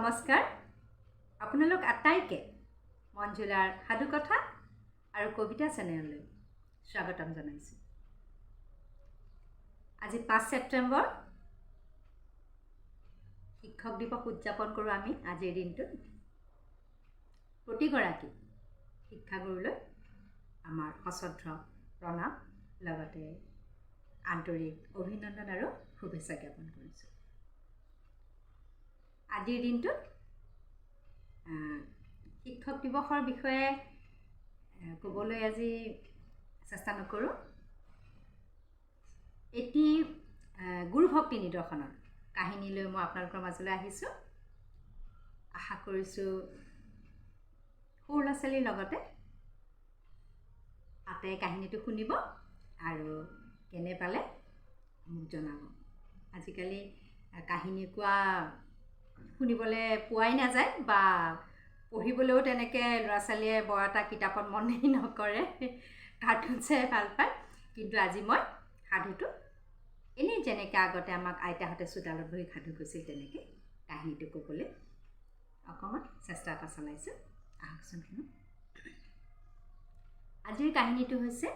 নমস্কাৰ। আপোনালোক আটাইকে মঞ্জুলাৰ সাধুকথা আৰু কবিতা চেনেললৈ স্বাগতম জনাইছোঁ। আজি 5 ছেপ্টেম্বৰ, শিক্ষক দিৱস উদযাপন কৰোঁ আমি। আজিৰ দিনটোত প্ৰতিগৰাকী শিক্ষাগুৰুলৈ আমাৰ সশ্ৰদ্ধ প্ৰণাম, লগতে আন্তৰিক অভিনন্দন আৰু শুভেচ্ছা জ্ঞাপন কৰিছোঁ। আজিৰ দিনটোত শিক্ষক দিৱসৰ বিষয়ে ক'বলৈ আজি চেষ্টা নকৰোঁ। এটি গুৰুভক্তি নিদৰ্শনৰ কাহিনী লৈ মই আপোনালোকৰ মাজলৈ আহিছোঁ। আশা কৰিছোঁ, সৰু ল'ৰা ছোৱালীৰ লগতে আটাই কাহিনীটো শুনিব আৰু কেনে পালে মোক জনাব। আজিকালি কাহিনী কোৱা শুনিবলৈ পোৱাই নাযায় বা পঢ়িবলৈও তেনেকৈ ল'ৰা ছোৱালীয়ে বৰ এটা কিতাপত মনেই নকৰে, কাৰ্টুন চাই ভাল পায়। কিন্তু আজি মই সাধুটো এনেই, যেনেকৈ আগতে আমাক আইতাহঁতে চোতালত বহি সাধু কৈছিল, তেনেকৈ কাহিনীটো ক'বলৈ অকণমান চেষ্টা এটা চলাইছোঁ। আহকচোন শুনো। আজিৰ কাহিনীটো হৈছে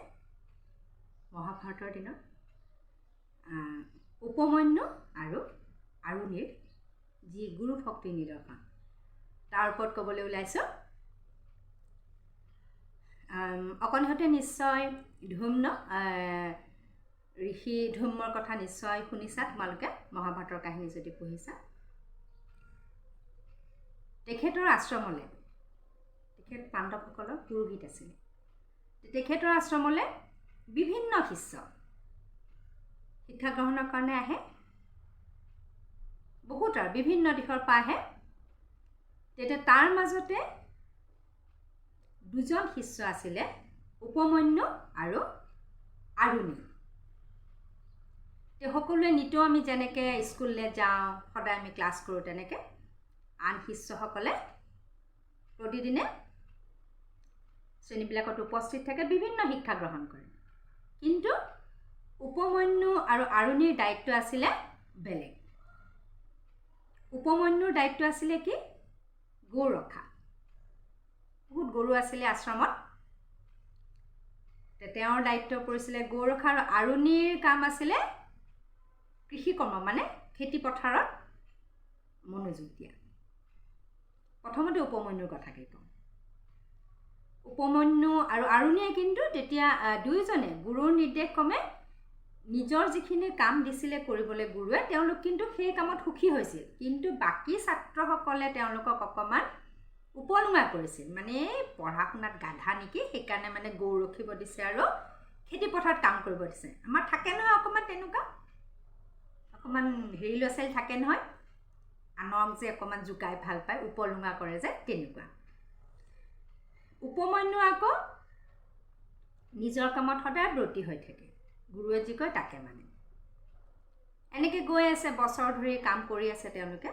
মহাভাৰতৰ দিনত উপমন্যু আৰু আৰুণীৰ যি গুৰু ভক্তিৰ নিদৰ্শন, তাৰ ওপৰত ক'বলৈ ওলাইছোঁ। অকণিহঁতে নিশ্চয় ধৌম্য ঋষি ধৌম্যৰ কথা নিশ্চয় শুনিছা তোমালোকে, মহাভাৰতৰ কাহিনী যদি পঢ়িছা। তেখেতৰ আশ্ৰমলৈ, তেখেত পাণ্ডৱসকলৰ পুৰোহিত আছিলে, তেখেতৰ আশ্ৰমলৈ বিভিন্ন শিষ্য শিক্ষা গ্ৰহণৰ কাৰণে আহে। বহুত আৰু বিভিন্ন দিশৰ পৰা আহে। তেতিয়া তাৰ মাজতে দুজন শিষ্য আছিলে, উপমন্যু আৰু আৰুণী। তেওঁ সকলোৱে নিতৌ, আমি যেনেকৈ স্কুললৈ যাওঁ, সদায় আমি ক্লাছ কৰোঁ, তেনেকৈ আন শিষ্যসকলে প্ৰতিদিনে শ্ৰেণীবিলাকত উপস্থিত থাকে, বিভিন্ন শিক্ষা গ্ৰহণ কৰে। কিন্তু উপমন্যু আৰু আৰুণীৰ দায়িত্ব আছিলে বেলেগ। উপমন্যুৰ দায়িত্ব আছিলে কি? গৰু ৰখা। বহুত গৰু আছিলে আশ্ৰমত। তেওঁৰ দায়িত্ব পৰিছিলে গৰু ৰখা আৰু আৰুণীৰ কাম আছিলে কৃষিকৰ্ম, মানে খেতি পথাৰত মনোযোগ দিয়া। প্ৰথমতে উপমন্যুৰ কথাকে কওঁ। উপমন্যু আৰু আৰুণীয়ে কিন্তু তেতিয়া দুয়োজনে গুৰুৰ নিৰ্দেশ ক্ৰমে নিজৰ যিখিনি কাম দিছিলে কৰিবলৈ গুৰুৱে, তেওঁলোক কিন্তু সেই কামত সুখী হৈছিল। কিন্তু বাকী ছাত্ৰসকলে তেওঁলোকক অকণমান উপলুঙা কৰিছিল, মানে পঢ়া শুনাত গাধা নেকি, সেইকাৰণে মানে গৰু ৰখিব দিছে আৰু খেতি পথাৰত কাম কৰিব দিছে। আমাৰ থাকে নহয় অকণমান তেনেকুৱা অকণমান হেৰি ল'ৰা ছোৱালী থাকে নহয়, আনক যে অকণমান জোকাই ভাল পায়, উপলুঙা কৰে যে, তেনেকুৱা। উপমন্যু আকৌ নিজৰ কামত সদায় ব্ৰতী হৈ থাকে, গুৰুৱে যি কয় তাকে মানে। এনেকৈ গৈ আছে, বছৰ ধৰি কাম কৰি আছে তেওঁলোকে।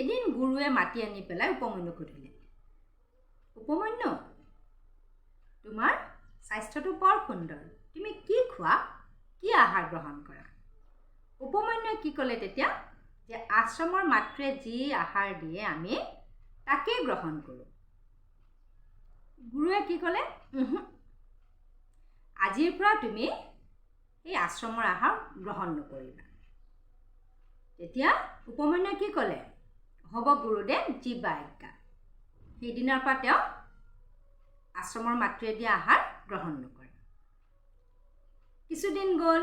এদিন গুৰুৱে মাতি আনি পেলাই উপমন্যুক সুধিলে, "উপমন্যু, তোমাৰ স্বাস্থ্যটো বৰ সুন্দৰ, তুমি কি খোৱা, কি আহাৰ গ্ৰহণ কৰা?" উপমন্যুৱে কি ক'লে তেতিয়া যে আশ্ৰমৰ মাতৃয়ে যি আহাৰ দিয়ে, আমি তাকেই গ্ৰহণ কৰোঁ। গুৰুৱে কি ক'লে? "আজিৰ পৰা তুমি এই আশ্ৰমৰ আহাৰ গ্ৰহণ নকৰিবা।" তেতিয়া উপমন্যুৱে কি ক'লে? "হ'ব গুৰুদেৱ, যিবা আজ্ঞা।" সেইদিনাৰ পৰা তেওঁ আশ্ৰমৰ মাতৃয়ে দিয়া আহাৰ গ্ৰহণ নকৰে। কিছুদিন গ'ল।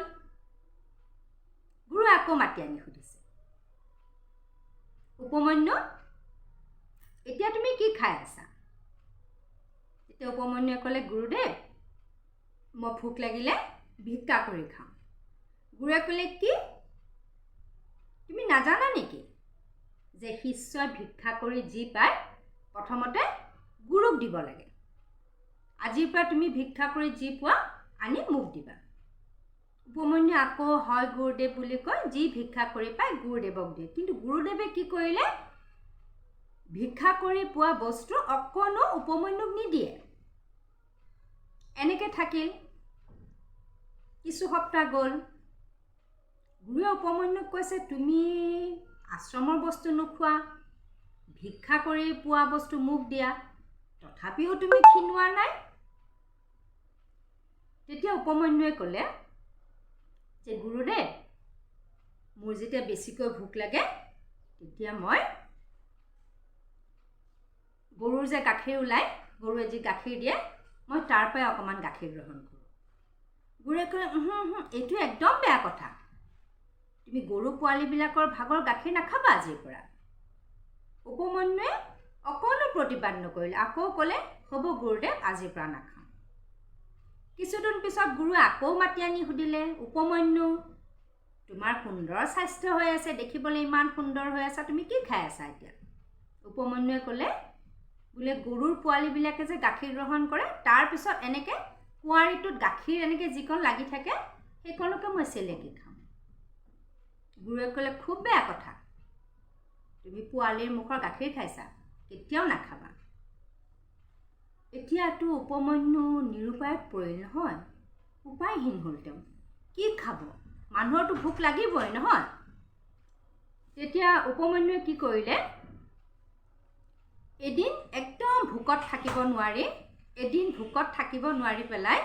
গুৰুৱে আকৌ মাতি আনি সুধিছে, "উপমন্যু, এতিয়া তুমি কি খাই আছা?" তেতিয়া উপমন্যুৱে ক'লে, "গুৰুদেৱ, মই ভোক লাগিলে ভিক্ষা কৰি খাওঁ।" গুৰুৱে ক'লে, "কি, তুমি নাজানা নেকি যে শিষ্যই ভিক্ষা কৰি যি পায়, প্ৰথমতে গুৰুক দিব লাগে? আজিৰ পৰা তুমি ভিক্ষা কৰি যি পোৱা, আনি মোক দিবা।" উপমন্যুৱে আকৌ "হয় গুৰুদেৱ" বুলি কৈ যি ভিক্ষা কৰি পায়, গুৰুদেৱক দিয়ে। কিন্তু গুৰুদেৱে কি কৰিলে? ভিক্ষা কৰি পোৱা বস্তু অকণো উপমন্যুক নিদিয়ে। এনেকৈ থাকিল। কিছু সপ্তাহ গ'ল। গুৰুৱে উপমন্যুক কৈছে, "তুমি আশ্ৰমৰ বস্তু নোখোৱা, ভিক্ষা কৰি পোৱা বস্তু মোক দিয়া, তথাপিও তুমি ক্ষীণোৱা নাই। তেতিয়া উপমন্যুৱে ক'লে যে গুৰুদেৱ, মোৰ যেতিয়া বেছিকৈ ভোক লাগে তেতিয়া মই গৰুৰ যে গাখীৰ ওলায়, গৰুৱে যি গাখীৰ দিয়ে, মই তাৰ পৰাই অকণমান গাখীৰ গ্ৰহণ কৰোঁ। গুৰুৱে ক'লে, উহু উহু, এইটো একদম বেয়া কথা, তুমি গৰু পোৱালিবিলাকৰ ভাগৰ গাখীৰ নাখাবা আজিৰ পৰা। উপমন্যুৱে অকণো প্ৰতিবাদ নকৰিলে, আকৌ ক'লে, হ'ব গুৰুদেৱ, আজিৰ পৰা নাখাওঁ। কিছুদিন পিছত গুৰুৱে আকৌ মাতি আনি সুধিলে, উপমন্যু, তোমাৰ সুন্দৰ স্বাস্থ্য হৈ আছে, দেখিবলৈ ইমান সুন্দৰ হৈ আছা, তুমি কি খাই আছা এতিয়া? উপমন্যুৱে ক'লে, বোলে গৰুৰ পোৱালিবিলাকে যে গাখীৰ গ্ৰহণ কৰে, তাৰপিছত এনেকৈ কোৱাৰিটোত গাখীৰ এনেকৈ যিকণ লাগি থাকে সেইকণকে মই চেলেকি খাওঁ। গুৰুৱে ক'লে, খুব বেয়া কথা, তুমি পোৱালিৰ মুখৰ গাখীৰ খাইছা, কেতিয়াও নাখাবা। এতিয়াতো উপমন্যু নিৰুপায়ত পৰিল নহয়, উপায়হীন হ'ল তেওঁ, কি খাব? মানুহৰতো ভোক লাগিবই নহয়। তেতিয়া উপমন্যুৱে কি কৰিলে, এদিন একদম ভোকত থাকিব নোৱাৰি, এদিন ভোকত থাকিব নোৱাৰি পেলাই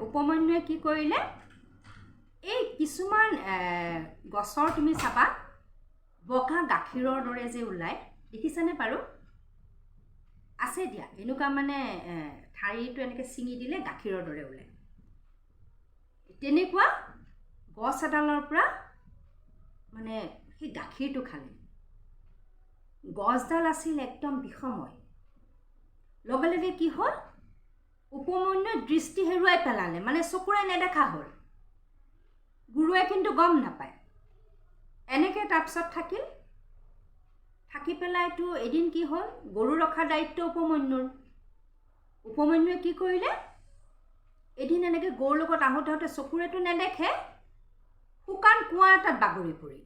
উপমন্যুৱে কি কৰিলে, এই কিছুমান গছৰ তুমি চাবা বগা গাখীৰৰ দৰে যে ওলায়, দেখিছানে বাৰু? আছে দিয়া এনেকুৱা, মানে ঠাৰিটো এনেকৈ ছিঙি দিলে গাখীৰৰ দৰে ওলায়। তেনেকুৱা গছ এডালৰ পৰা মানে সেই গাখীৰটো খালে। গছডাল আছিল একদম বিষময়। লগে লগে কি হ'ল, উপমন্যুৱে দৃষ্টি হেৰুৱাই পেলালে, মানে চকুৰে নেদেখা হ'ল। গুৰুৱে কিন্তু গম নাপায়। এনেকৈ তাৰপিছত থাকিল, থাকি পেলাইতো এদিন কি হ'ল, গৰু ৰখা দায়িত্ব উপমন্যুৰ। উপমন্যুৱে কি কৰিলে, এদিন এনেকৈ গৰুৰ লগত আহোঁতে আহোঁতে চকুৰেতো নেদেখে, শুকান কুঁৱা এটাত বাগৰি পৰিল।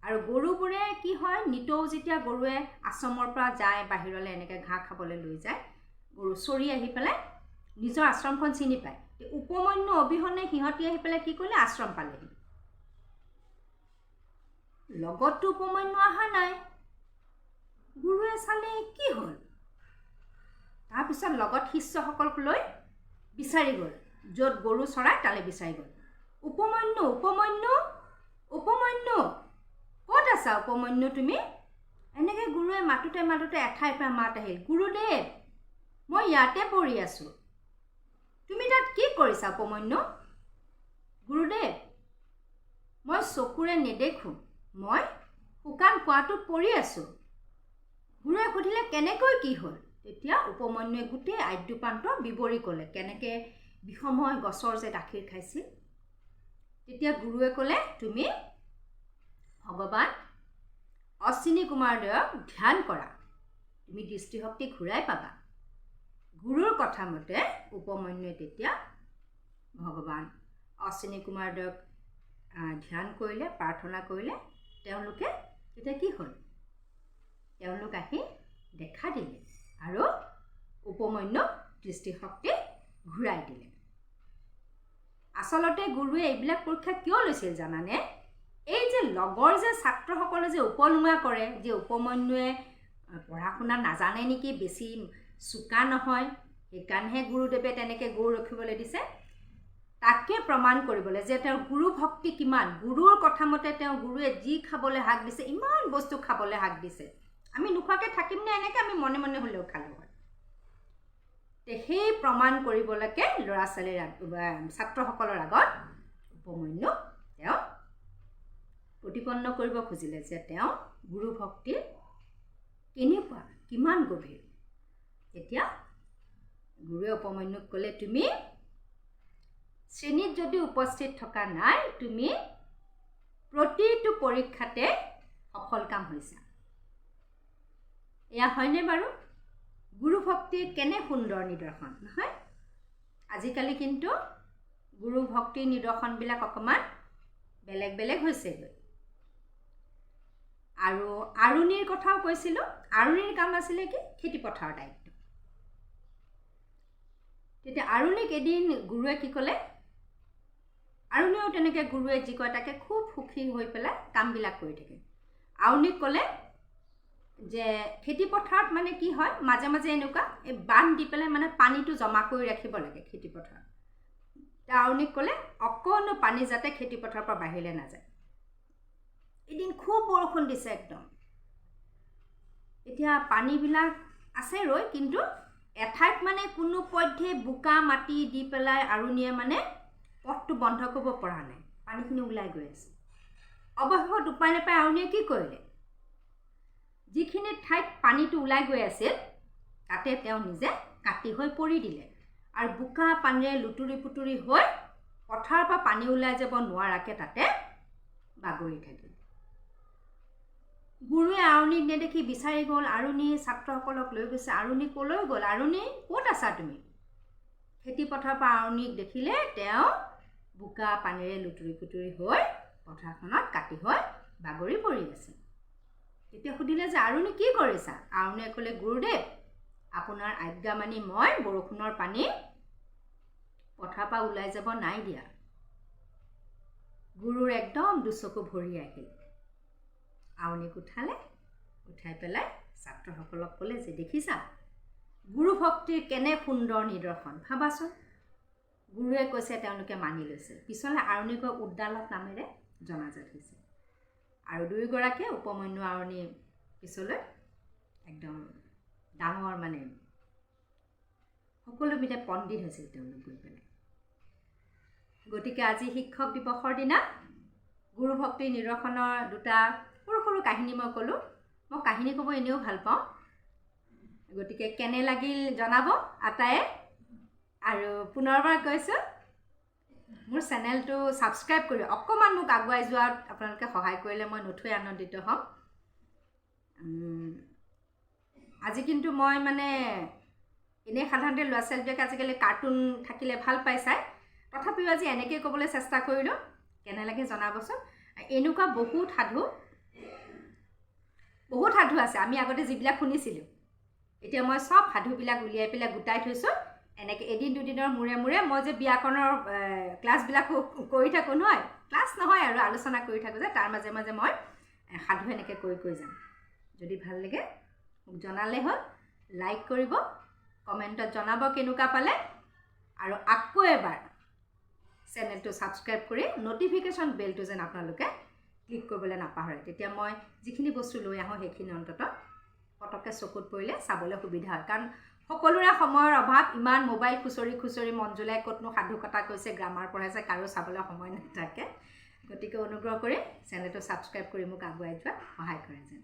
আৰু গৰুবোৰে কি হয়, নিতৌ যেতিয়া গৰুৱে আশ্ৰমৰ পৰা যায় বাহিৰলৈ এনেকৈ ঘাঁহ খাবলৈ লৈ যায়, গৰু চৰি আহি পেলাই নিজৰ আশ্ৰমখন চিনি পায়। উপমন্যু অবিহনে সিহঁতি আহি পেলাই কি কৰিলে, আশ্ৰম পালেহি। লগততো উপমন্যু অহা নাই। গুৰুৱে চালে কি হ'ল, তাৰপিছত লগত শিষ্যসকলক লৈ বিচাৰি গ'ল, য'ত গৰু চৰাই তালৈ বিচাৰি গ'ল। উপমন্যু, উপমন্যু, উপমন্যু, ক'ত আছা উপমন্যু তুমি? এনেকৈ গুৰুৱে মাতোঁতে মাতোঁতে এঠাইৰ পৰা মাত আহিল, গুৰুদেৱ মই ইয়াতে পৰি আছোঁ, তুমি তাত কি কৰিছা উপমন্যু? গুৰুদেৱ মই চকুৰে নেদেখোঁ, মই শুকান কুঁৱাটোত পৰি আছোঁ। গুৰুৱে সুধিলে, কেনেকৈ কি হ'ল? তেতিয়া উপমন্যুৱে গোটেই আদ্যোপান্ত বিৱৰি ক'লে, কেনেকৈ বিষময় গছৰ যে গাখীৰ খাইছিল। তেতিয়া গুৰুৱে ক'লে, তুমি ভগৱান অশ্বিনী কুমাৰদেৱক ধ্যান কৰা, তুমি দৃষ্টিশক্তি ঘূৰাই পাবা। গুৰুৰ কথা মতে উপমন্যুৱে তেতিয়া ভগৱান অশ্বিনী কুমাৰদেৱক ধ্যান কৰিলে, প্ৰাৰ্থনা কৰিলে। তেওঁলোকে তেতিয়া কি হ'ল, তেওঁলোক আহি দেখা দিলে আৰু উপমন্যুক দৃষ্টিশক্তি ঘূৰাই দিলে। আচলতে গুৰুৱে এইবিলাক পৰীক্ষা কিয় লৈছিল জানানে? এই যে লগৰ যে ছাত্ৰসকলে যে উপলুঙা কৰে যে উপমন্যুৱে পঢ়া শুনা নাজানে নেকি, বেছি চোকা নহয়, সেইকাৰণেহে গুৰুদেৱে তেনেকৈ গৰু ৰখিবলৈ দিছে, তাকে প্ৰমাণ কৰিবলৈ যে তেওঁৰ গুৰু ভক্তি কিমান, গুৰুৰ কথা মতে তেওঁ গুৰুৱে যি খাবলৈ হাক দিছে, ইমান বস্তু খাবলৈ হাক দিছে, আমি নোখোৱাকৈ থাকিমনে? এনেকৈ আমি মনে মনে হ'লেও খালোঁ হয়। সেই প্ৰমাণ কৰিবলৈকে ল'ৰা ছোৱালীৰ ছাত্ৰসকলৰ আগত উপমন্যুক তেওঁ প্ৰতিপন্ন কৰিব খুজিলে যে তেওঁ গুৰু ভক্তি কেনেকুৱা, কিমান গভীৰ। তেতিয়া গুৰুৱে উপমন্যুক ক'লে, তুমি শ্ৰেণীত যদি উপস্থিত থকা নাই, তুমি প্ৰতিটো পৰীক্ষাতে সফল কাম হৈছা। এয়া হয়নে বাৰু? গুৰু ভক্তিৰ কেনে সুন্দৰ নিদৰ্শন নহয়? আজিকালি কিন্তু গুৰু ভক্তিৰ নিদৰ্শনবিলাক অকণমান বেলেগ বেলেগ হৈছেগৈ। আৰু আৰুণীৰ কথাও কৈছিলোঁ। আৰুণীৰ কাম আছিলে কি, খেতি পথাৰৰ দায়িত্ব। তেতিয়া আৰুণীক এদিন গুৰুৱে কি ক'লে, আৰুণীয়েও তেনেকৈ গুৰুৱে যি কয় তাকে খুব সুখী হৈ পেলাই কামবিলাক কৰি থাকে। আৰুণীক ক'লে যে খেতি পথাৰত মানে কি হয়, মাজে মাজে এনেকুৱা এই বান্ধ দি পেলাই মানে পানীটো জমা কৰি ৰাখিব লাগে খেতি পথাৰত। আৰুণীক ক'লে অকণো পানী যাতে খেতি পথাৰৰ পৰা বাহিৰলৈ নাযায়। এদিন খুব বৰষুণ দিছে একদম। এতিয়া পানীবিলাক আছে ৰৈ, কিন্তু এঠাইত মানে কোনো পধ্যে বোকা মাটি দি পেলাই আৰুণীয়ে মানে পথটো বন্ধ কৰিব পৰা নাই, পানীখিনি ওলাই গৈ আছে। অৱশেষত উপায় নাপাই আৰুণীয়ে কি কৰিলে, যিখিনি ঠাইত পানীটো ওলাই গৈ আছিল তাতে তেওঁ নিজে কাটি হৈ পৰি দিলে আৰু বোকা পানীৰে লুতুৰি পুতুৰি হৈ পথাৰৰ পৰা পানী ওলাই যাব নোৱাৰাকৈ তাতে বাগৰি থাকিল। গুৰুৱে আৰুণীক নেদেখি বিচাৰি গ'ল। আৰুণী ছাত্ৰসকলক লৈ গৈছে। আৰুণী ক'লৈ গ'ল? আৰুণী ক'ত আছা তুমি? খেতি পথাৰৰ পৰা আৰুণীক দেখিলে তেওঁ বোকা পানীৰে লুতুৰি পুতুৰি হৈ পথাৰখনত কাটি হৈ বাগৰি পৰি আছে। তেতিয়া সুধিলে যে আৰুণী কি কৰিছা? আৰুণীয়ে ক'লে, গুৰুদেৱ, আপোনাৰ আজ্ঞা মানি মই বৰষুণৰ পানী পথাৰৰ পৰা ওলাই যাব নাই দিয়া। গুৰুৰ একদম দুচকু ভৰি আহিল। আৰুণীক উঠালে, উঠাই পেলাই ছাত্ৰসকলক ক'লে যে দেখিছা গুৰু ভক্তিৰ কেনে সুন্দৰ নিদৰ্শন, ভাবাচোন। গুৰুৱে কৈছে, তেওঁলোকে মানি লৈছে। পিছলৈ আৰুণীক উদ্দালক নামেৰে জনাজাত হৈছে আৰু দুয়োগৰাকীয়ে উপমন্যু আৰুণী পিছলৈ একদম ডাঙৰ মানে সকলোবিধে পণ্ডিত হৈছিল তেওঁলোক গৈ পেলাই। গতিকে আজি শিক্ষক দিৱসৰ দিনা গুৰু ভক্তিৰ নিদৰ্শনৰ দুটা সৰু সৰু কাহিনী মই ক'লোঁ। মই কাহিনী ক'ব এনেও ভাল পাওঁ, গতিকে কেনে লাগিল জনাব আটায়ে। আৰু পুনৰবাৰ কৈছোঁ, মোৰ চেনেলটো ছাবস্ক্ৰাইব কৰি অকণমান মোক আগুৱাই যোৱাত আপোনালোকে সহায় কৰিলে মই নথৈ আনন্দিত হ'ম। আজি কিন্তু মই মানে এনেই সাধাৰণতে ল'ৰা ছোৱালীবিলাকে আজিকালি কাৰ্টুন থাকিলে ভাল পাই চাই, তথাপিও আজি এনেকৈ ক'বলৈ চেষ্টা কৰিলোঁ। কেনে লাগে জনাবচোন। এনেকুৱা বহুত সাধু আছে, আমি আগতে যিবিলাক শুনিছিলোঁ। এতিয়া মই চব সাধুবিলাক উলিয়াই পেলাই গোটাই থৈছোঁ। এনেকৈ এদিন দুদিনৰ মূৰে মূৰে মই যে ব্যাকৰণৰ ক্লাছবিলাকো কৰি থাকোঁ নহয়, ক্লাছ নহয় আৰু আলোচনা কৰি থাকোঁ যে, তাৰ মাজে মাজে মই সাধু এনেকৈ কৰি কৰি যাম। যদি ভাল লাগে মোক জনালে হ'ল, লাইক কৰিব, কমেণ্টত জনাব কেনেকুৱা পালে। আৰু আকৌ এবাৰ চেনেলটো ছাবস্ক্ৰাইব কৰি ন'টিফিকেশ্যন বেলটো যেন আপোনালোকে ক্লিক কৰিবলৈ নাপাহৰে। তেতিয়া মই যিখিনি বস্তু লৈ আহোঁ সেইখিনি অন্ততঃ পটককৈ চকুত পৰিলে চাবলৈ সুবিধা হয়। কাৰণ সকলোৰে সময়ৰ অভাৱ, ইমান মোবাইল খুচৰি খুচৰি মঞ্জুলাই ক'তনো সাধু কথা কৈছে, গ্ৰামাৰ পঢ়াইছে, কাৰো চাবলৈ সময় নাথাকে। গতিকে অনুগ্ৰহ কৰি চেনেলটো ছাবস্ক্ৰাইব কৰি মোক আগুৱাই যোৱাত সহায় কৰে যেন।